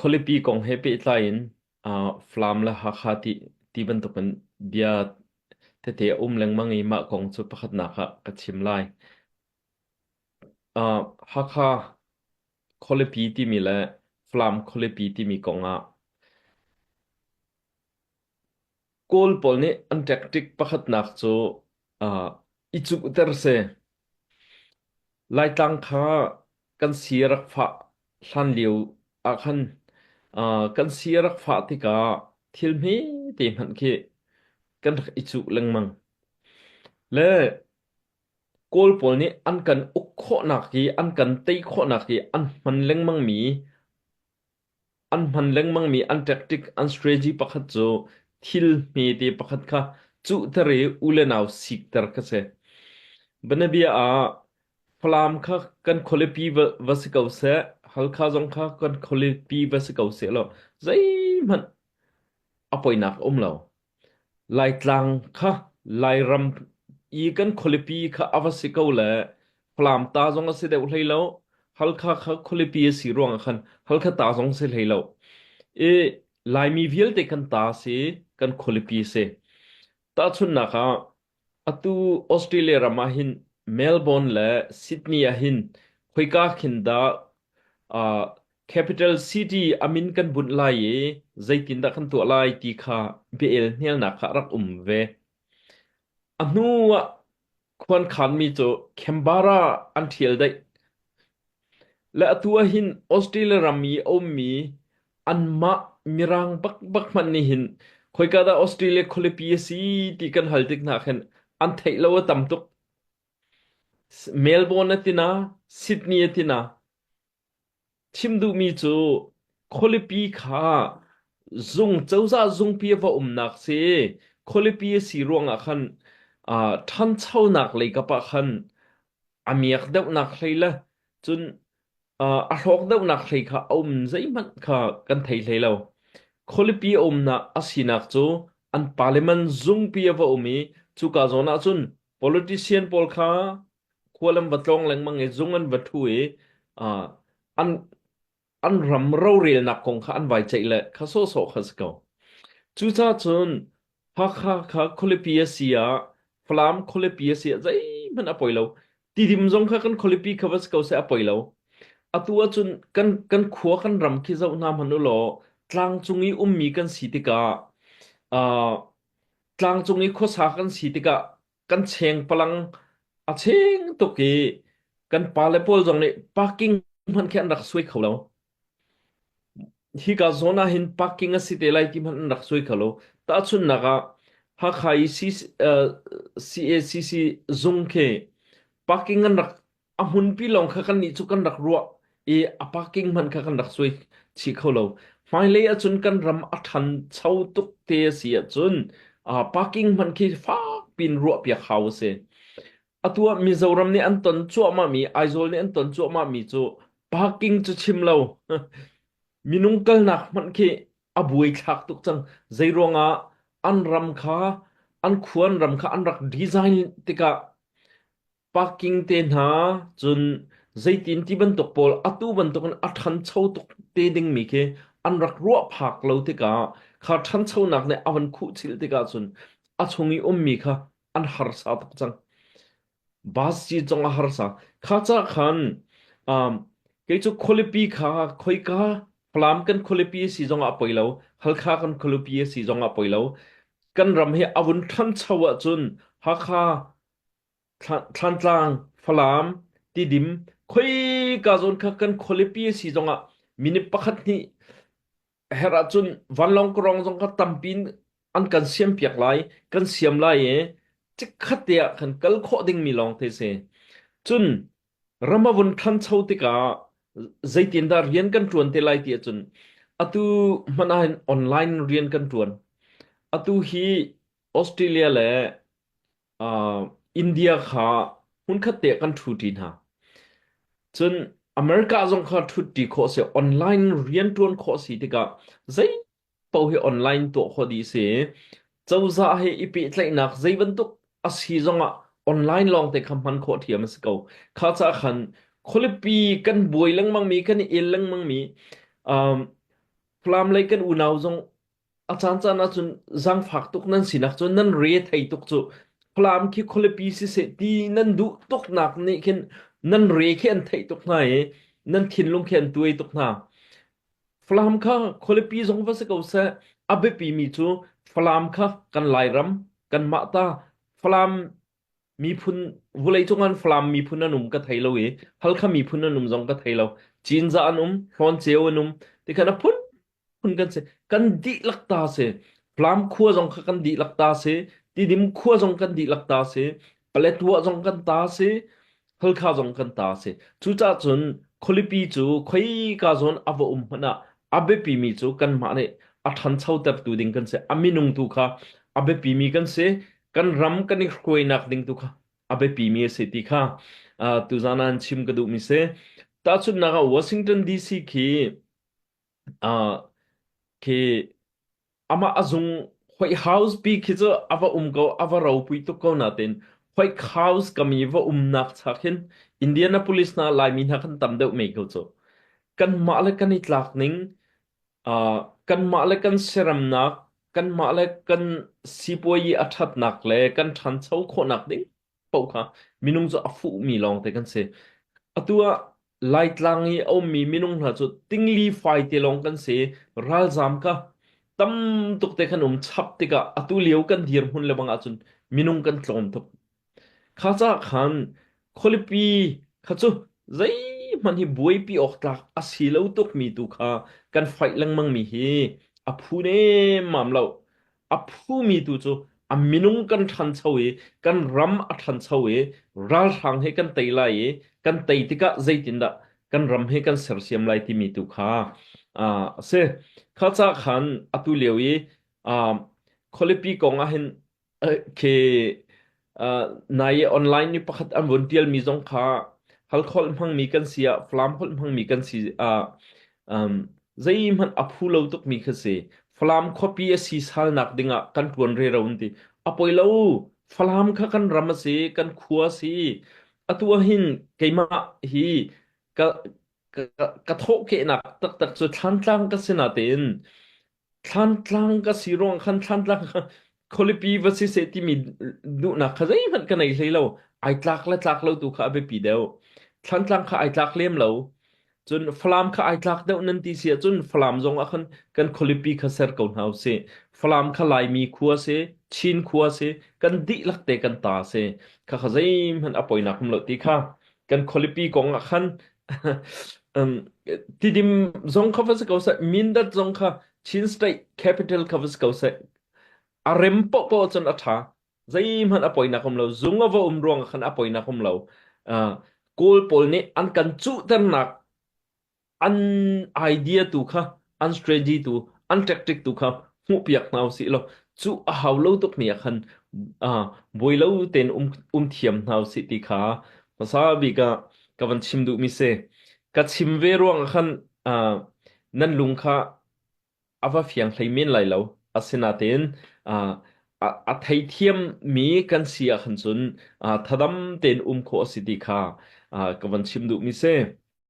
Khualipi kong he pehtlai in Falam le Hakha ti ti bantukin bia tete a um lengmang i mah kong cu pakhatnak ah ka chim lai. Hakha khualipi timi le Falam khualipi timi kong ah Kawl pawl nih an tactic pakhatnak cu i cuhter si. Laitlang kha kan si a rak fah hlan lio ah khan kan si a rak fah tikah thil hmete hmanh khi kan rak i cuh lengmang. Le Kawl pawl nih an kan uk khawhnak hi an kan tei khawhnak hi an hman lengmangmi An hman lengmangmi an tactic, an strategy pakhat cu thil hmete pakhat kha cuhter i u le nau sikter kha si. Bianabia ah Falam kha kan khualipi va, va si ko seh, Halkha zong kha kan khualipi va si ko seh law zeihmanh a poinak a um lo. Laitlang kha Lairam i kan khualipi kha a va si ko le Falam ta zong a si deuh hlei lo. Halkha kha khualipi a si ruangah khan Halkha ta zong si hlei lo. I Laimi vialte kan ta si, kan khualipi si. Tahchunhnak ah Atu Australia ram ah hin Melbourne le Sydney ah hin khoika khin dah uh, capital city a min kan bunh lai i zeitindah kan tuah lai ti kha bia-el hnialnak kha a rak um ve. A hnu ah khuankhanmi cu Canberra an ṭhial daih. Le atu ah hin Australia ram i a ummi anmah Mirang bakbak hmanh nih hin khoika dah Australia khualipi a si ti kan hal tik hna khin an theih lo a tam tuk. Melbourne a ti na, Sydney a ti na. Chim duhmi cu khualipi kha zung cozah zungpi a va umnak si. Khualipi a si ruangah khan uh, ṭhanchonak lei kap ah khan a miak deuhnak hlei le cun uh, a hrawk deuhnak hlei kha a um zeihmanh kha kan thei hlei lo. Khualipi a umnak a sinak cu an parliament zungpi a va um i cuka zawn ah cun politician pawl kha khual an va tlawng lengmang i zung an va ṭhu i uh, an an ram rorelnak kong kha an vai ceih le kha sawhsawh kha si ko. Cucaah cun Hakha kha khualipi a si ah Falam khualipi a si ah zeihmanh a poi lo. Tidim zong kha kan khualipi kha va si ko seh a poi lo. Atu ahcun kan kan khua kan ram khi zoh hna hmanh u law tlangcung i ummi kan si tikah uh, tlangcung i khuasa kan si tikah kan cheng palang a cheng tuk i kan pale pawl zong nih parking hmanh khi an rak suai kho lo. Hika zawn ah hin parking a si te lai ti hmanh an rak suai kho lo. Tahchunhnak ah Hakha i CACC zung khi parking an rak a hmunpi lawng kha kannih cu kan rak ruah i a parking hmanh kha kan rak suai chih kho lo. Hmailei ahcun kan ram a ṭhancho tuk te a si ahcun parking hmanh khi fak piin ruahpiak hau a si. Atu ah Mizoram nih an ton cuahmahmi, Aizawl nih an ton cuahmahmi cu parking cu chim lo. Minung kalnak hmanh khi a buaithlak tuk cang. Zeiruangah an ram kha, an khua an ram kha an rak design tikah parking te hna cun zeitin ti bantuk pawl atu bantukin a ṭhancho tuk te dingmi khi an rak ruah phak lo tikah kha ṭhanchonak nih a van khuhchilh tikah cun a chung i ummi kha an harsa tuk cang. Bus ci zong a harsa. Kha ca khan um, kei cu khualipi kha khoika Falam kan khualipi a si zong ah poi lo, Halkha kan khualipi a si zong ah poi lo. Kan ram hi a vun ṭhancho ahcun Hakha Thlantlang, Falam, Tidim, khoika zawn kha kan khualipi a si zongah minute pakhat hnih herh ahcun vanlawng kawrong zong kha tampi in an kan siampiak lai, kan siam lai i chikkhat te ah khan kal khawh dingmi lawng te si. Cun ram a vun ṭhancho tikah zeitindah rian kan ṭuan te lai ti ahcun atu hmanh ahhin online rian kan ṭuan. Atu hi Australia le uh, India kha hmunkhat te kan ṭhuṭi hna. Cun America zong kha ṭhutṭi khawh si, online rian ṭuan khawh si tikah zei paoh hi online tuah khawh dih si. Cozah he i pehtlaihnak zei bantuk a si zongah online lawng te kha hman khawh ṭhiam a si ko. Kha ca khan khualipi kan buai lengmangmi, kan i el lengmangmi, um, Falam lei kan unau zong a caancaan ahcun zaangfak tuk nan sinak cu nan re thei tuk cu. Falam khi khualipi siseh ti nan duh tuknak nih khin nan re khi an theih tuk hna i nan thinlung khi an tuai tuk hna. Falam kha khualipi zong va si ko seh, a biapimi cu Falam kha kan Lairam, kanmah ta Falam miphun vawleicung ah Falam miphun an um ka thei lo i Halkha miphun an um zong ka thei lo. Cinzah an um, Hlawnceu an um, tikhan a phunphun kan si. Kan dihlak ta si. Falam khua zong kha kan dihlak ta si. Tidim khua zong kan dihlak ta si. Paletwa zong kan ta si. Halkha zong kan ta si. Cucaah cun khualipi cu khoika zawn a va um hmanh ah a biapimi cu kanmah nih a ṭhanchotertu ding kan si. A minung tu kha a biapimi kan si. Kan ram kan i hruainak ding tu kha a biapimi a si ti kha uh, tuzan ah an chim ka duhmi si. Tahchunhnak ah Washington DC khi uh, khi amah a zung White House pi khi cu a va um ko a va ropui tuk ko natin White House kam i va umnak chak hin Indianapolis hna Laimi hna kan tam deuh mei ko cu kanmah le kan i tlak ning uh, kanmah le kan siramnak kanmah le kan sipuayi a ṭhatnak le kan ṭhancho khawhnak ding paoh kha minung cu a fuhmi lawngte kan si. Atu ah Laitlang i a ummi minung hna cu tingli fai te lawng kan si. Ralzaam kha tam tuk te kan um chap tikah atu lio kan dirhmun le bang ahcun minung kan tlawm tuk. Kha caah khan khualipi kha cu zeihmanh hi buaipi awk tlak a si lo tukmi tu kha kan faih lengmangmi hi a phu nemmam lo. A phumi tu cu a minung kan ṭhancho i kan ram a ṭhancho i ralhrang he kan tei lai i kan tei tikah zeitindah kan ram he kan sersiam lai timi tu kha a si. Kha ca khan atu lio i khualipi kong ah hin Khi nai i online i pakhat an vun ṭialmi zong kha Halkholh hmangmi kan si ah, Falam holh hmangmi kan si ah um, zeihmanh a phu lo tukmi kha si. Falam khuapi a si salnak dingah kan ṭuan rero an ti. A poi lo. Falam kha kan ram a si, kan khua a si. Atu ah hin keimah hi ka, ka, ka thawhkehnak taktak cu Thlantlang ka si natein Thlantlang ka si ruang khan Thlantlang kha khualipi va si seh timi duhnak kha zeihmanh ka nei hlei lo. Ai tlak le tlak lo tu kha a biapi deuh. Thlantlang kha ai tlak lem lo. Cun Falam kha ai tlak deuh nan ti si ahcun Falam zong ah khan kan khualipi kha ser ko hna usih. Falam kha Laimi khua si, Chin khua si, kan dihlak te kan ta si. Kha kha zeihmanh a poinak um lo ti kha kan khualipi kong ah khan um, Tidim zong kha va si ko seh, Mindat zong kha Chin State capital kha va si ko seh, a rem paohpaoh cun a ṭha. Zeihmanh a poinak um lo. Zung a va um ruang ah khan a poinak um lo. Uh, Kawl pawl nih an kan cuhternak an idea tu kha, an strategy tu, an tactic tu kha hmuhpiak hna usih law cu a hau lo tuk ni ah khan uh, buai lo tein um, um thiam hna usih ti kha hmasa bik ah ka van chim duhmi si. Ka chim ve ruang ah khan uh, nan lung kha a va fiang hlei men lai lo. Asinain uh, a, a theithiammi kan si ah khan cun uh, thadam tein um khawh a si ti kha uh, ka van chim duhmi si.